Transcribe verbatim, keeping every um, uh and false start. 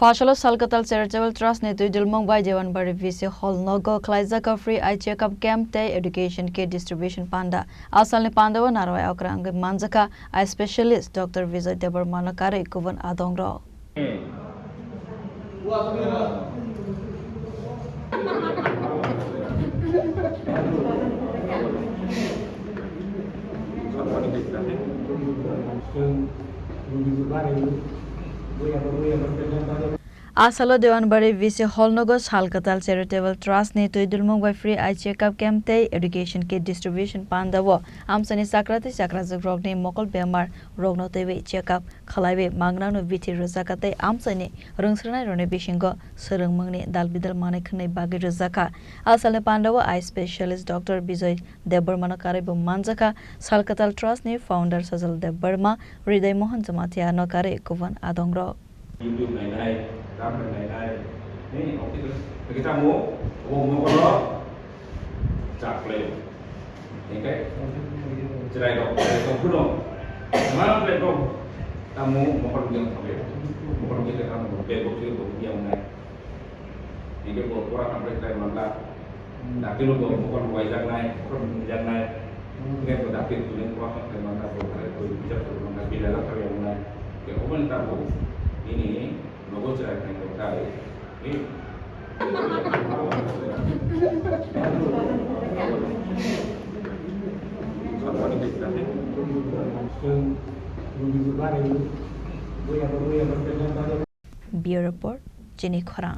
Phasalo Salkatal Charitable Trust ni twi dulmung bai Dewanbari V C Hall nogo khlaijak free eye check-up camp tei education kit distribution panda. Asalni panda o narwai okra wngwi manjakha eye specialist Doctor Vijay Debbarma no karwi kubun adongrok. Asalo Dewanbari V C Hall nogo Salkatal Charitable Trust ni twi dulmung bai free eye check-up camp tei education kit distribution panda o amchaini chakra tei chakrajwk rokni mokol bemar rokno twiwi check-up khlaiwi mangnano bithi rwjakha tei amchaini rwngsrwnairokni bisingo swrwngmungni dalbidal manwi khwnwi bagwi rwjakha. Asalni pandao eye specialist Doctor Bijoy Debbarmano karwi bo manjakha Salkatal Trust ni founder Sajal Debbarma, Hriday Mohan Jamatia no karwi kubun adongrok. YouTube nainai, tam nainai, ni office kita mo, mo mo ko chak play. Hingke chwrairok, chwrairok kuno. Mana play ko. Tamo mokol biang thabe. Mokol biang tamo play ko sir ko biang nai. Hingke bo pora kam play try manla. Dakti lo bo mokol waijak nai, mokol mujak nai. Hingke bo dakti kuno pora kam play manla bo kare ko bijak ko manla bila la kare nai. Ke obani tamo ini nogo chwrai nai ko kai. Bureau Report, Chini Khorang.